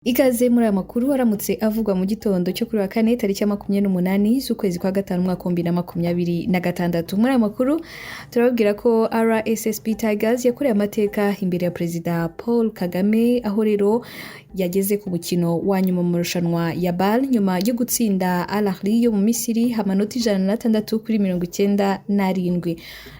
Ikaze muri aya makuru aramutse avugwa mu gitondo cyo kuri wa kane, tariki ya 28 z'ukwezi kwa gatanu, umwaka 2026. Muri aya makuru turababwira ko RSSB Tigers yakoreye amateka imbere ya Perezida Paul Kagame, aho rero yageze ku mukino wa nyuma mu marushanwa ya BAL nyuma yo gutsinda Al Ahly yo mu Misiri amanota 106 kuri 97.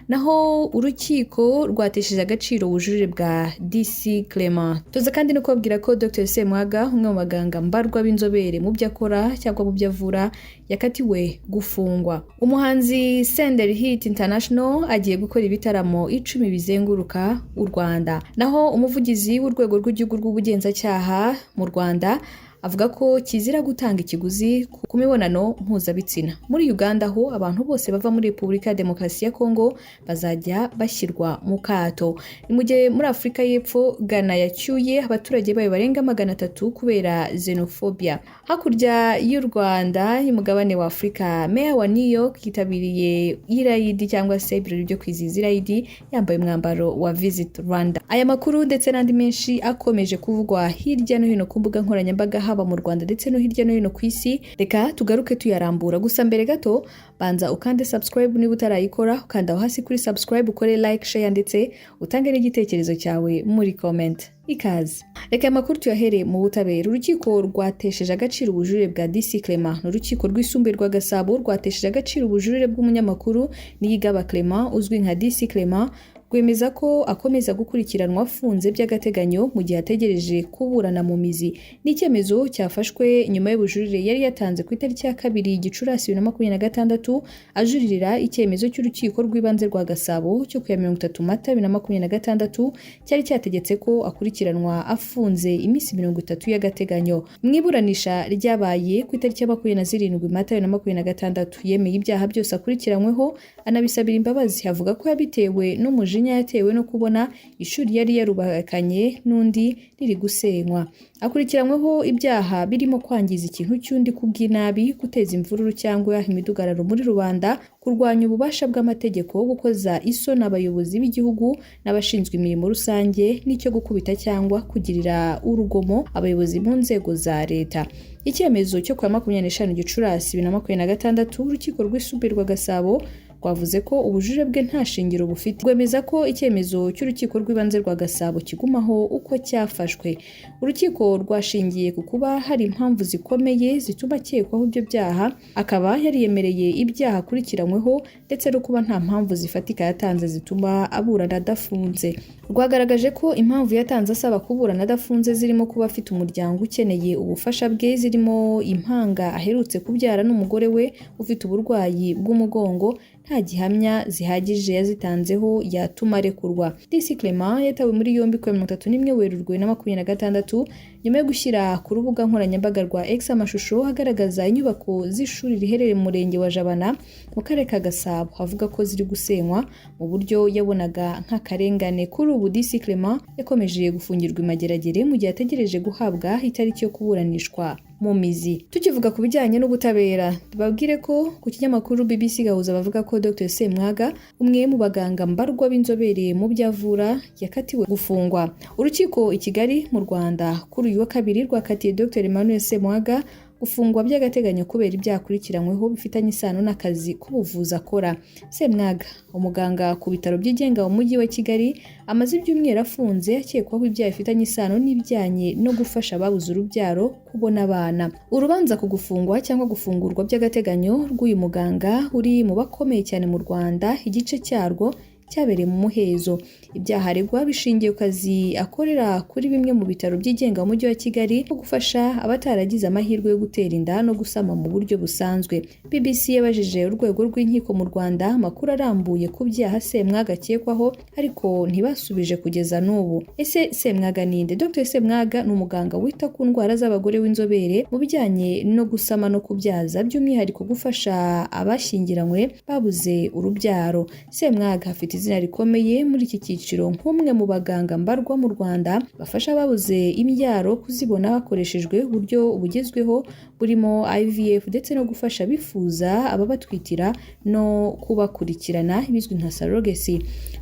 Naho urukiko rwatesheje agaciro ubujurire bwa DC Clement. Tuza kandi no kubabwira ko Dr Semwaga, umwe mu baganga mbarwa b'inzobere mu byo akora cyangwa mu byo avura, yakatiwe gufungwa. Umuhanzi Senderi Hit International agiye gukora ibitaramo 10 bizenguruka u Rwanda. Naho umuvugizi w'urwego rw'igihugu rw'ubugenzacyaha mu Rwanda avuga ko kizira gutanga ikiguzi ku mibonano mpuzabitsina. Muri Uganda ho, abantu bose bava muri Repubulika ya Demokarasi ya Kongo bazajya bashyirwa mu kato. Ni mu gihe muri Afurika y'Epfo, Ghana yacyuye abaturage bayo barenga 300 kubera xenophobia. Hakurya y'u Rwanda y'umugabane wa Afurika, Meya wa New York yitabiriye irayidi cyangwa se ibirori byo kwizihiza irayidi yambaye umwambaro wa Visit Rwanda. Aya makuru ndetse n'andi menshi akomeje kuvugwa hirya no hino ku mbuga nkoranyambaga, haba mu Rwanda ndetse no hirya no hino ku isi, reka tugaruke tuyarambura. Gusa mbere gato, banza ukande subscribe niba utarayikora, ukanda aho hasi kuri subscribe, ukore like, share ndetse utange n'igitekerezo cyawe muri comment. Ikaze. Reka aya makuru tuyahere mu butabera. Urukiko rwatesheje agaciro ubujurire bwa DC Clement. Ni urukiko rwisumbuye rwa Gasabo rwatesheje agaciro ubujurire bw'umunyamakuru Niyigaba Clement uzwi nka DC Clement, rwemeza ko akomeza gukurikiranwa afunze by'agateganyo mu gihe ategereje kuburana mu mizi. Ni icyemezo cyafashwe nyuma y'ubujurire yari yatanze ku itariki ya 2 Gicurasi 2026, ajuririra icyemezo cy'urukiko rw'ibanze rwa Gasabo cyo ku ya 30 Mata 2026 cyari cyategetse ko akurikiranwa afunze iminsi 30 y'agateganyo. Mu iburanisha ryabaye ku itariki ya 27 Mata 2026, yemeye ibyaha byose akurikiranyweho, anabisabira imbabazi, avuga ko yabitewe n'umujinya yatewe no kubona ishuri yari yarubakanye n'undi riri gusenywa. Akurikiranyweho ibyaha birimo kwangiza ikintu cy'undi ku bw'inabi, guteza imvururu cyangwa imidugararo muri rubanda, kurwanya ububasha bw'amategeko, gukoza isoni abayobozi b'igihugu n'abashinzwe imirimo rusange, n'icyo gukubita cyangwa kugirira urugomo abayobozi mu nzego za leta. Icyemezo cyo kuwa 25 Gicurasi 2026, urukiko rwisumbuye rwa Gasabo rwavuze ko ubujurire bwe nta shingiro bufite, rwemeza ko icyemezo cy'urukiko rw'ibanze rwa Gasabo kigumaho uko cyafashwe. Urukiko rwashingiye ku kuba hari impamvu zikomeye zituma akekwaho ibyo byaha, akaba yariyemereye ibyaha akurikiranyweho, ndetse no kuba nta mpamvu zifatika yatanze zituma aburana adafunze. Rwagaragaje ko impamvu yatanze asaba kuburana adafunze zirimo kuba afite umuryango ukeneye ubufasha bwe, zirimo impanga aherutse kubyara n'umugore we ufite uburwayi bw'umugongo, nta gihamya zihagije yazitanzeho yatuma arekurwa. DC Clement yatawe muri yombi ku ya 31 Werurwe na 26 nyuma yo gushyira ku rubuga nkoranyambaga rwa X amashusho agaragaza inyubako z'ishuri riherereye mu murenge wa Jabana mu karere ka Gasabo, avuga ko ziri gusenywa mu buryo yabonaga nk'akarengane. Kuri ubu DC Clement yakomeje gufungirwa i Mageragere mu gihe ategereje guhabwa itariki yo kuburanishwa mu mizi. Tukivuga ku bijyanye n'ubutabera, tubabwire ko ku kinyamakuru BBC Gahuza bavuga ko Dr Semwaga, umwe mu baganga mbarwa b'inzobere mu byo avura, yakatiwe gufungwa. Urukiko i Kigali mu Rwanda kuri uyu wa kabiri rwakatiye Dr Emmanuel Semwaga gufungwa by'agateganyo kubera ibyaha akurikiranyweho bifitanye isano n'akazi k'ubuvuzi akora. Semwaga, umuganga ku bitaro byigenga mu mujyi wa Kigali, amaze ibyumweru afunze akekwaho ibyaha bifitanye isano n'ibijyanye no gufasha ababuze urubyaro kubona abana. Urubanza ku gufungwa cyangwa gufungurwa by'agateganyo rw'uyu muganga uri mu bakomeye cyane mu Rwanda, igice cyarwo cyabereye mu muhezo. Ibyaha aregwa bishingiye ku kazi akorera kuri bimwe mu bitaro byigenga mu mujyi wa Kigali ko gufasha abataragize amahirwe yo gutera inda no gusama mu buryo busanzwe. BBC yabajije urwego rw'inkiko mu Rwanda amakuru arambuye ku byaha Semwaga akekwaho, ariko ntibasubije kugeza n'ubu. Ese Semwaga ninde? Dr Semwaga ni umuganga wita ku ndwara z'abagore w'inzobere mu bijyanye no gusama no kubyaza, by'umwihariko gufasha abashyingiranywe babuze urubyaro. Semwaga afite izina rikomeye muri iki cyiciro nk'umwe mu baganga mbarwa mu Rwanda bafasha ababuze imbyaro kuzibona hakoreshejwe uburyo bugezweho burimo IVF, ndetse no gufasha abifuza ababatwitira no kubakurikirana, bizwi nka surrogacy.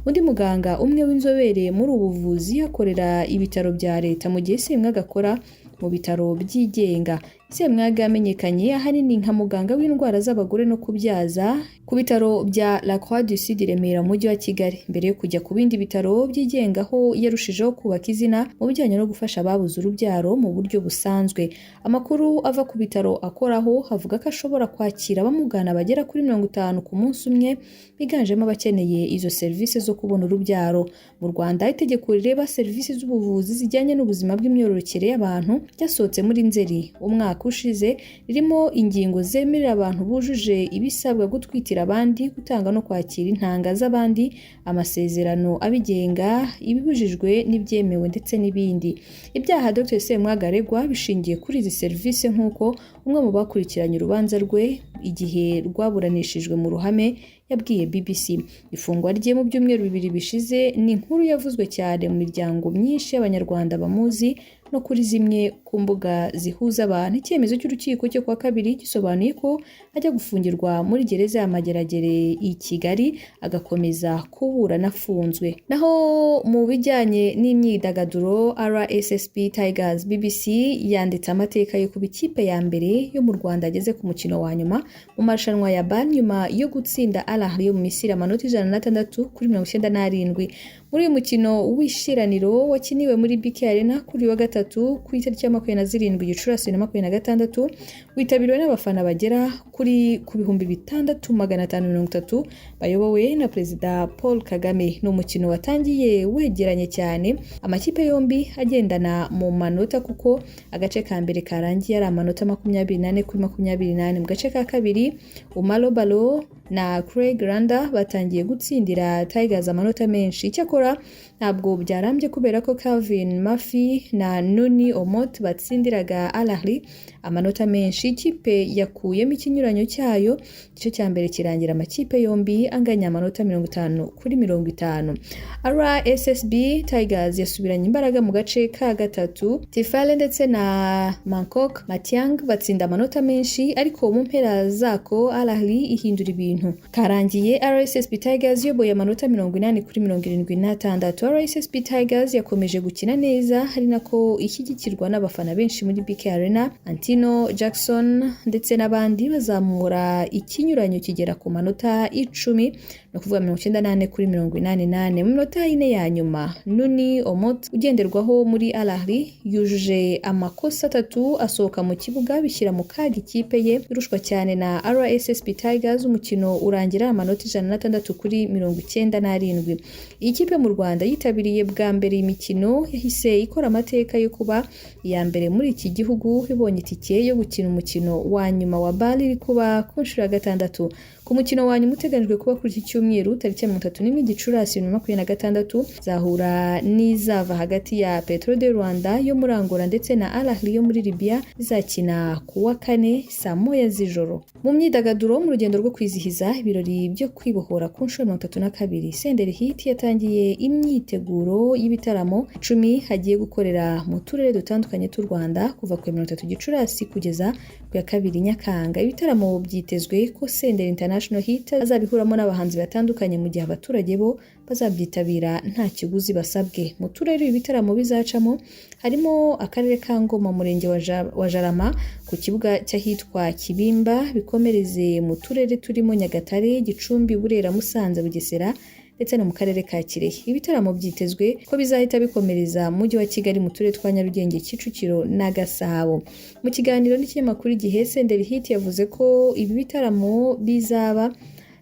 Undi muganga umwe w'inzobere muri ubu buvuzi akorera ibitaro bya leta, mu gihe Semwaga akora mu bitaro byigenga. Semwaga yamenyekanye ahanini nka muganga w'indwara z'abagore no kubyaza ku bitaro bya La Croix du Sud i Remera mu mujyi wa Kigali, mbere yo kujya ku bindi bitaro byigenga aho yarushijeho kubaka izina mu bijyanye no gufasha ababuze urubyaro mu buryo busanzwe. Amakuru ava ku bitaro akoraho avuga ko ashobora kwakira abamugana bagera kuri 50 ku munsi umwe, biganjemo abakeneye izo serivisi zo kubona urubyaro. Mu Rwanda, itegeko rireba serivisi z'ubuvuzi zijyanye n'ubuzima bw'imyororokere y'abantu ryasohotse muri Nzeri umwaka ushize, ririmo ingingo zemerera abantu bujuje ibisabwa gutwitira abandi, gutanga no kwakira intanga z'abandi, amasezerano abigenga, ibibujijwe n'ibyemewe ndetse n'ibindi. Ibyaha Dr Semwaga aregwa bishingiye kuri izi serivisi, nk'uko umwe mu bakurikiranye urubanza rwe igihe rwaburanishijwe mu ruhame yabwiye BBC. Ifungwa rye mu byumweru 2 bishize ni inkuru yavuzwe cyane mu miryango myinshi y'Abanyarwanda bamuzi no kuri zimwe ku mbuga zihuza abantu. Icyemezo cy'urukiko cyo kuwa kabiri gisobanuye ko ajya gufungirwa muri gereza ya Mageragere i Kigali, agakomeza kuburana afunzwe. Naho mu bijyanye n'imyidagaduro, RSSB Tigers BBC yanditse amateka yo kuba ikipe ya mbere yo mu Rwanda ageze ku mukino wa nyuma mu marushanwa ya BAL nyuma yo gutsinda Al Ahly yo mu Misiri amanota 106 kuri 97. Muri uyu mukino w'ishiraniro wakiniwe muri BK Arena kuri uyu wa gatatu ku itariki ya 27 Gicurasi 2026, witabiriwe n'abafana bagera ku 6530 bayobowe na Perezida Paul Kagame. Ni umukino watangiye wegeranye cyane, amakipe yombi agendana mu manota, kuko agace ka mbere karangiye ari amanota 24 kuri 24. Mu gace ka kabiri, Umaro Balo na Craig Randa batangiye gutsindira Tigers amanota menshi. Icyakora ntabwo byarambye, kubera ko Calvin Murphy na Nuni Omot batsindiraga Al Ahly amanota menshi. Ikipe yakuyemo ikinyuranyo cyayo, igice cya mbere kirangira amakipe yombi anganya amanota 50 kuri 50. RSSB Tigers yasubiranye imbaraga mu gace ka gatatu, Tifale ndetse na Mankok Matiang batsinda amanota menshi, ariko mu mpera zako Al Ahly ihindura ibintu. Karangiye RSSB Tigers iyoboye amanota 80 kuri 76. RSSB Tigers yakomeje gukina neza, ari nako ishyigikirwa n'abafana benshi muri BK Arena. Antino Jackson ndetse n'abandi bazamura ikinyuranyo kigera ku manota 10, ni ukuvuga 94 kuri 84. Mu minota 4 ya nyuma, Nuni Omot ugenderwaho muri Al Ahly yujuje amakosa atatu asohoka mu kibuga, bishyira mu kaga ikipe ye irushwa cyane na RSSB Tigers. Umukino urangira amanota 106 kuri 97. Iyi kipe mu Rwanda yitabiriye bwa mbere iyi mikino yahise ikora amateka yo kuba iya mbere muri iki gihugu ibonye itike yo gukina umukino wa nyuma wa BAL iri kuba ku nshuro ya gatandatu. Ku mukino wa nyuma uteganyijwe kuba kuri iki cyumweru tariki ya 31 Gicurasi 2026, zahura n'izava hagati ya Petro de Rwanda yo muri Angola ndetse na Al Ahly yo muri Libya, izakina ku wa kane saa 1 z'ijoro. Mu myidagaduro, mu rugendo rwo kwizihiza ibirori byo kwibohora ku nshuro 32, Senderi Hit yatangiye imyiteguro y'ibitaramo 10 hagiye gukorera mu turere dutandukanye tw'u Rwanda kuva ku ya 30 Gicurasi kugeza ku ya 2 Nyakanga. Ibitaramo byitezwe ko Senderi International Hit azabihuramo n'abahanzi batandukanye, mu gihe abaturage bo bazabyitabira nta kiguzi basabwe. Mu turere ibi bitaramo bizacamo harimo akarere ka Ngoma, umurenge wa Jarama, ku kibuga cy'ahitwa Kibimba, bikomereze mu turere turimo Nyagatare, Gicumbi, Burera, Musanze, Bugesera ndetse no mu karere ka Kirehe. Ibitaramo byitezwe ko bizahita bikomereza mu mujyi wa Kigali mu turere twa Nyarugenge, Kicukiro na Gasabo. Mu kiganiro n'ikinyamakuru Igihe, Senderi Hit yavuze ko ibi bitaramo bizaba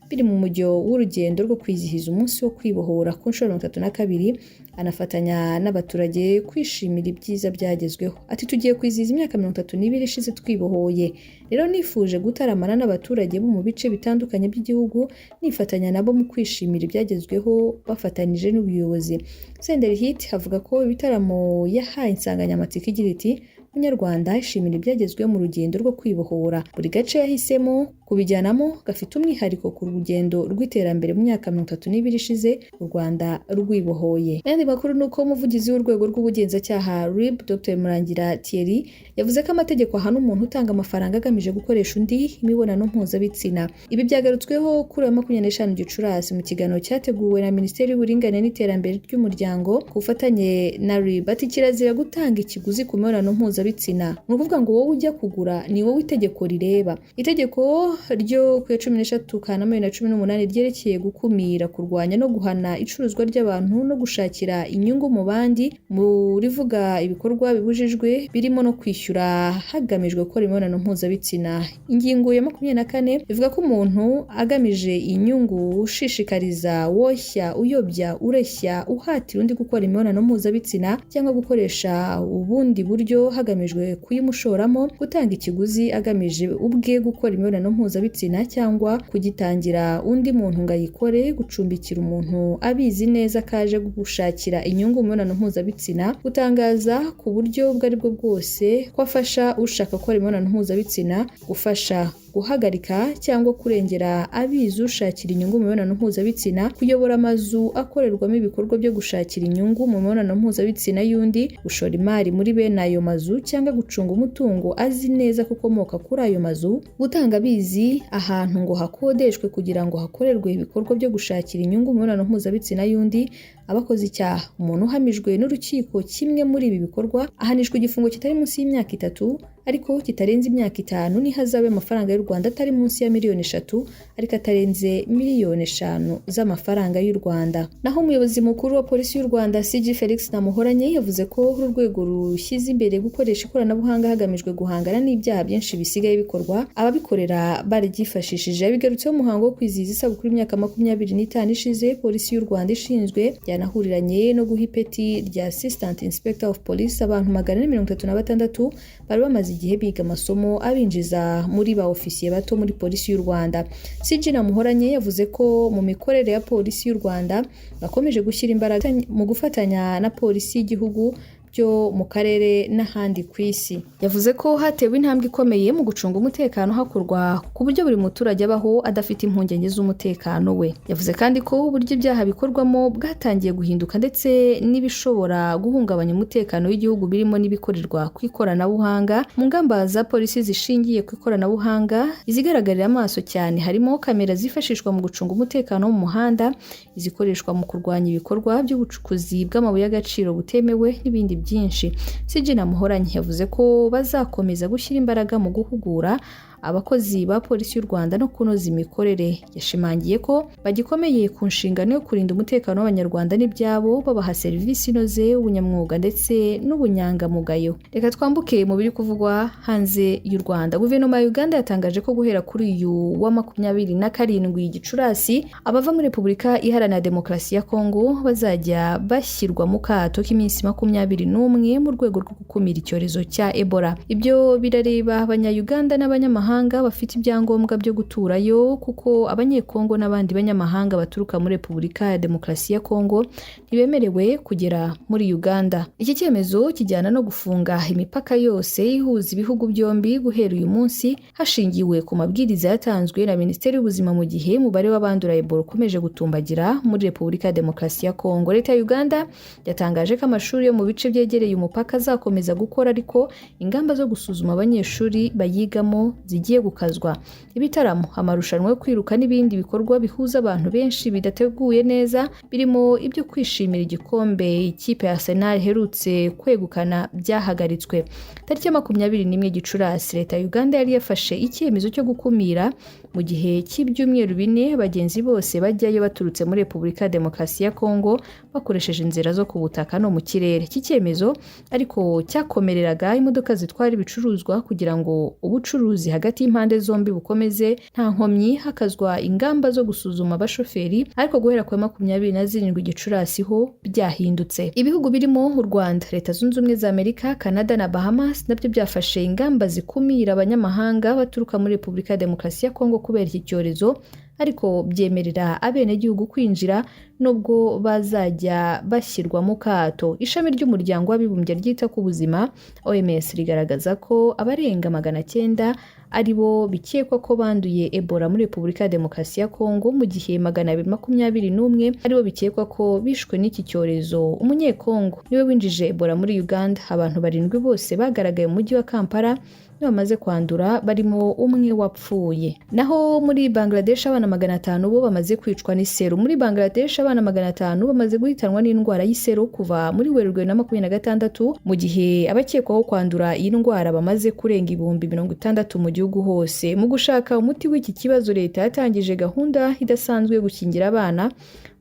biri mu mujyo w'urugendo rwo kwizihiza umunsi wo kwibohora ku nshuro 32, anafatanya n'abaturage kwishimira ibyiza byagezweho. Ati: "Tugiye kwizihiza imyaka 32 ishize twibohoye. Rero nifuje gutaramana n'abaturage bo mu bice bitandukanye by'igihugu, nifatanya nabo mu kwishimira ibyagezweho bafatanije n'ubuyobozi." Senderi Hit avuga ko ibitaramo yahaye insanganyamatsiko igira iti: "Munyarwanda, ishimira ibyagezweho mu rugendo rwo kwibohora." Buri gace yahisemo Kubijyanamo gafite umwihariko ku rugendo rw'iterambere mu myaka 32 ishize u Rwanda rwibohoye. Ayandi makuru ni uko umuvugizi w'urwego rw'ubugenzacyaha RIB, Dr Murangira Thierry, yavuze ko amategeko ahana umuntu utanga amafaranga agamije gukoresha undi imibonano mpuzabitsina. Ibi byagarutsweho kuri wa 25 Gicurasi mu kiganiro cyateguwe na Minisiteri y'Uburinganire n'Iterambere ry'Umuryango ku bufatanye na RIB. Ati kirazira gutanga ikiguzi ku mibonano mpuzabitsina. Ni ukuvuga ngo wowe ujya kugura ni wowe itegeko rireba. Itegeko ryo ku ya 13 Kanama 2018 ryerekeye gukumira, kurwanya no guhana icuruzwa ry'abantu no gushakira inyungu mu bandi, mu rivuga ibikorwa bibujijwe birimo no kwishyura hagamijwe gukora imibonano mpuzabitsina. Ingingo ya 24 ivuga ko umuntu agamije inyungu ushishikariza, woshya, uyobya, ureshya, uhatira undi gukora imibonano mpuzabitsina cyangwa gukoresha ubundi buryo hagamijwe kuyimushoramo, gutanga ikiguzi agamije ubwe gukora imibonano mpuzabitsina cyangwa kugitangira undi muntu ngo ayikore, gucumbikira umuntu abizi neza kaje gushakira inyungu mu mibonano mpuzabitsina, gutangaza ku buryo ubwo ari bwo bwose ko afasha ushaka gukora imibonano mpuzabitsina, gufasha guhagarika cyangwa kurengera abizi ushakira inyungu mu mibonano mpuzabitsina, kuyobora amazu akorerwamo ibikorwa byo gushakira inyungu mu mibonano mpuzabitsina y'undi, gushora imari muri bene ayo mazu cyangwa gucunga umutungo azi neza ko ukomoka kuri ayo mazu, gutanga abizi ahantu ngo hakodeshwe kugira ngo hakorerwe ibikorwa byo gushakira inyungu mu mibonano mpuzabitsina y'undi, abakoze icyaha. Umuntu uhamijwe n'urukiko kimwe muri ibi bikorwa ahanishwa igifungo kitari munsi y'imyaka 3 ariko kitarenze imyaka 5 n'ihazabu y'amafaranga y'u Rwanda atari munsi ya miliyoni 3 ariko atarenze miliyoni 5 z'amafaranga y'u Rwanda. Naho umuyobozi mukuru wa polisi y'u Rwanda CG Felix Namuhoranye yavuze ko uru rwego rushyize imbere gukoresha ikoranabuhanga hagamijwe guhangana n'ibyaha byinshi bisigaye bikorwa ababikorera baryifashishije. Yabigarutseho umuhango wo kwizihiza isabukuru y'imyaka 25 ishize polisi y'u Rwanda ishinzwe, byanahuriranye no guha ipeti rya Assistant Inspector of Police abantu 436 bari bamaze igihe biga amasomo abinjiza muri ba ofisiye bato muri polisi y'u Rwanda. CG Namuhoranye yavuze ko mu mikorere ya polisi y'u Rwanda bakomeje gushyira imbaraga mu gufatanya na polisi y'igihugu byo mu karere n'ahandi ku isi. Yavuze ko hatewe intambwe ikomeye mu gucunga umutekano hakorwa ku buryo buri muturage abaho adafite impungenge z'umutekano we. Yavuze kandi ko uburyo ibyaha bikorwamo bwatangiye guhinduka ndetse n'ibishobora guhungabanya umutekano w'igihugu birimo n'ibikorerwa ku ikoranabuhanga. Mu ngamba za polisi zishingiye ku ikoranabuhanga, izigaragarira amaso cyane harimo kamera zifashishwa mu gucunga umutekano wo mu muhanda, izikoreshwa mu kurwanya ibikorwa by'ubucukuzi bw'amabuye y'agaciro butemewe n'ibindi byinshi. CG Namuhoranye yavuze ko bazakomeza gushyira imbaraga mu guhugura abakozi ba polisi y'u Rwanda no kunoza imikorere. Yashimangiye ko bagikomeye ku nshingano yo kurinda umutekano w'Abanyarwanda n'ibyabo, babaha serivisi inoze, ubunyamwuga ndetse n'ubunyangamugayo. Reka twambuke mu biri kuvugwa hanze y'u Rwanda. Guverinoma ya Uganda yatangaje ko guhera kuri uyu wa 27 Gicurasi abava muri Repubulika Iharanira Demokarasi ya Kongo bazajya bashyirwa mu kato k'iminsi 21 mu rwego rwo gukumira icyorezo cya Ebola. Ibyo birareba Abanya-Uganda n'abanyamahanga bafite ibyangombwa byo guturayo, kuko Abanyekongo n'abandi banyamahanga baturuka muri Repubulika ya Demokarasi ya Kongo ntibemerewe kugera muri Uganda. Iki cyemezo kijyana no gufunga imipaka yose ihuza ibihugu byombi guhera uyu munsi, hashingiwe ku mabwiriza yatanzwe na Minisiteri y'Ubuzima mu gihe umubare w'abandura Ebola ukomeje gutumbagira muri Repubulika ya Demokarasi ya Kongo. Leta ya Uganda yatangaje ko amashuri yo mu bice byegereye umupaka azakomeza gukora, ariko ingamba zo gusuzuma abanyeshuri bayigamo zigiye gukazwa. Ibitaramo, amarushanwa yo kwiruka n'ibindi bikorwa bihuza abantu benshi bidateguye neza, birimo ibyo kwishimira igikombe ikipe ya Arsenal iherutse kwegukana, byahagaritswe. Tariki ya 21 Gicurasi, leta ya Uganda yari yafashe icyemezo cyo gukumira mu gihe cy'ibyumweru 4 abagenzi bose bajyayo baturutse muri Repubulika ya Demokarasi ya Kongo bakoresheje inzira zo ku butaka no mu kirere. Iki cyemezo ariko cyakomereraga imodoka zitwara ibicuruzwa kugira ngo ubucuruzi hagati y'impande zombi bukomeze nta nkomyi, hakazwa ingamba zo gusuzuma abashoferi, ariko guhera ku wa 27 Gicurasi ho byahindutse. Ibihugu birimo u Rwanda, Leta Zunze Ubumwe za Amerika, Canada na Bahamas nabyo byafashe ingamba zikumira abanyamahanga baturuka muri Repubulika ya Demokarasi ya Kongo kubera iki cyorezo. Ariko byemerera abenegihugu kwinjira nubwo bazajya bashyirwa mu kato. Ishami ry'Umuryango w'Abibumbye ryita ku buzima, OMS, rigaragaza ko abarenga 900 ari bo bikekwa ko banduye Ebola muri Repubulika ya Demokarasi ya Kongo, mu gihe 221 aribo bikekwa ko bishwe n'iki cyorezo. Umunyekongo niwe winjije Ebola muri Uganda. Abantu barindwi bose bagaragaye mu mujyi wa Kampala bamaze kwandura, barimo umwe wapfuye. Naho muri Bangladesh, abana 500 bo bamaze kwicwa n'iseru. Muri Bangladesh, abana 500 bamaze guhitanwa n'indwara y'iseru kuva muri Werurwe na 26, mu gihe abakekwaho kwandura iyi ndwara bamaze kurenga 60,000 mu gihugu hose. Mu gushaka umuti w'iki kibazo, leta yatangije gahunda idasanzwe yo gukingira abana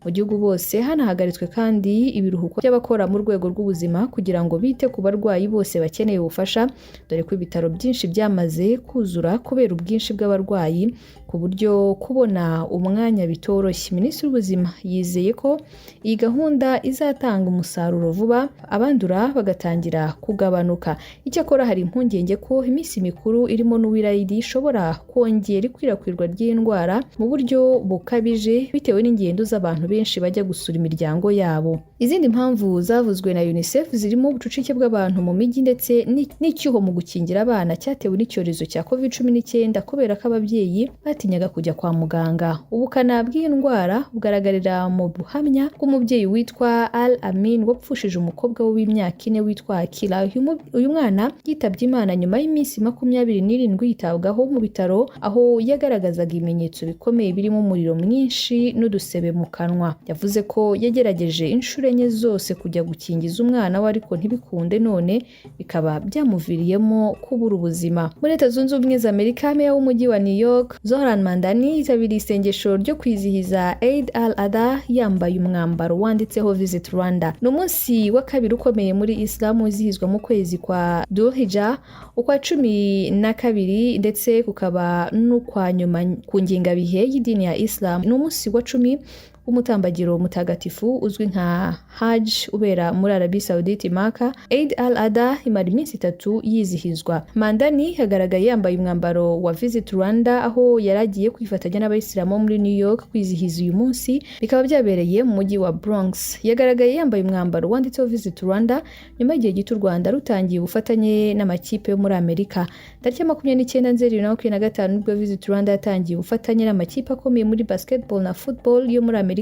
mu gihugu bose. Hanahagaritswe kandi ibiruhuko by'abakora mu rwego rw'ubuzima kugira ngo bite ku barwayi bose bakeneye ubufasha, dore ko ibitaro byinshi byamaze kuzura kubera ubwinshi bw'abarwayi, ku buryo kubona umwanya bitoroshye. Minisitiri w'Ubuzima yizeye ko iyi gahunda izatanga umusaruro vuba, abandura bagatangira kugabanuka. Icyakora hari impungenge ko iminsi mikuru irimo n'uw'Irayidi ishobora kongera ikwirakwirwa ry'indwara mu buryo bukabije, bitewe n'ingendo z'abantu benshi bajya gusura imiryango yabo. Izindi mpamvu zavuzwe na UNICEF zirimo ubucucike bw'abantu mu mijyi ndetse n'icyuho mu gukingira abana cyatewe n'icyorezo cya COVID-19, kubera ko ababyeyi batinyaga kujya kwa muganga. Ubukana bw'iyi ndwara bugaragarira mu buhamya bw'umubyeyi witwa Al Amin wapfushije umukobwa we w'imyaka 4 witwa Akila. Uyu mwana yitabye Imana nyuma y'iminsi 27 yitabwaho mu bitaro, aho yagaragazaga ibimenyetso bikomeye birimo umuriro mwinshi n'udusebe mu kanwa. Yavuze ko yagerageje inshuro enye zose kujya gukingiza umwana we ariko ntibikunde, none bikaba byamuviriyemo kubura ubuzima. Muri Leta Zunze Ubumwe za Amerika, meya w'umujyi wa New York, Zohran Mamdani, yitabiriye isengesho ryo kwizihiza Eid al-Adha yambaye umwambaro wanditseho "Visit Rwanda". Ni umunsi wa kabiri ukomeye muri Islam, wizihizwa mu kwezi kwa Dhul-Hijjah, ukwa 12, ndetse kukaba n'ukwa nyuma ku ngengabihe y'idini ya Islam. Ni umunsi wa 10 w'umutambagiro mutagatifu uzwi nka Hajj, ubera muri Arabie Saoudite, Maka. Eid al-Adha imara iminsi 3 yizihizwa. Mamdani yagaragaye yambaye umwambaro wa "Visit Rwanda" aho yari agiye kwifatanya n'abayisilamu bo muri New York kwizihiza uyu munsi, bikaba byabereye mu mujyi wa Bronx. Yagaragaye yambaye umwambaro wanditseho "Visit Rwanda" nyuma y'igihe gito u Rwanda rutangiye ubufatanye n'amakipe yo muri Amerika. Tariki ya 29 Nzeri 2025 nibwo Visit Rwanda yatangiye ubufatanye n'amakipe akomeye muri basketball na football yo muri Amerika,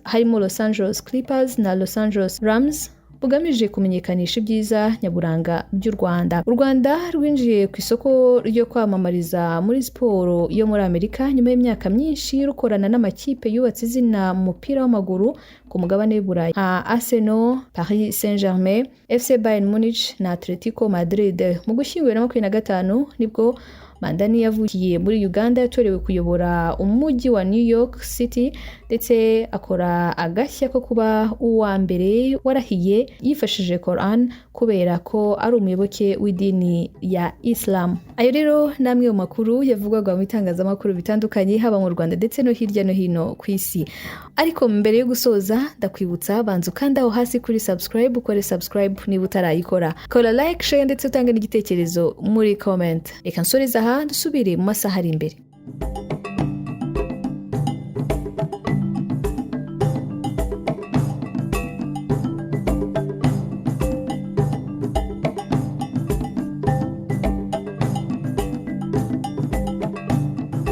harimo Los Angeles Clippers na Los Angeles Rams, bugamije kumenyekanisha ibyiza nyaburanga by'u Rwanda. U Rwanda rwinjiye ku isoko ryo kwamamariza muri siporo yo muri Amerika nyuma y'imyaka myinshi rukorana n'amakipe yubatse izina mu mupira w'amaguru ku mugabane w'i Burayi nka Arsenal, Paris Saint-Germain, FC Bayern Munich na Atletico Madrid. Mu Gushyingo 2025 nibwo Mamdani yavukiye muri Uganda yatorewe kuyobora umujyi wa New York City, ndetse akora agashya ko kuba uwa mbere warahiye yifashishije Quran, kubera ko ari umuyoboke w'idini ya Islam. Ayo rero ni amwe mu makuru yavugwaga mu bitangazamakuru bitandukanye, haba mu Rwanda ndetse no hirya no hino ku isi. Ariko mbere yo gusoza, ndakwibutsa, banza ukanda aho hasi kuri subscribe, ukore subscribe niba utarayikora. Kora like, share ndetse utange n'igitekerezo muri comment. Reka nsoreze aha, dusubire mu masaha ari imbere.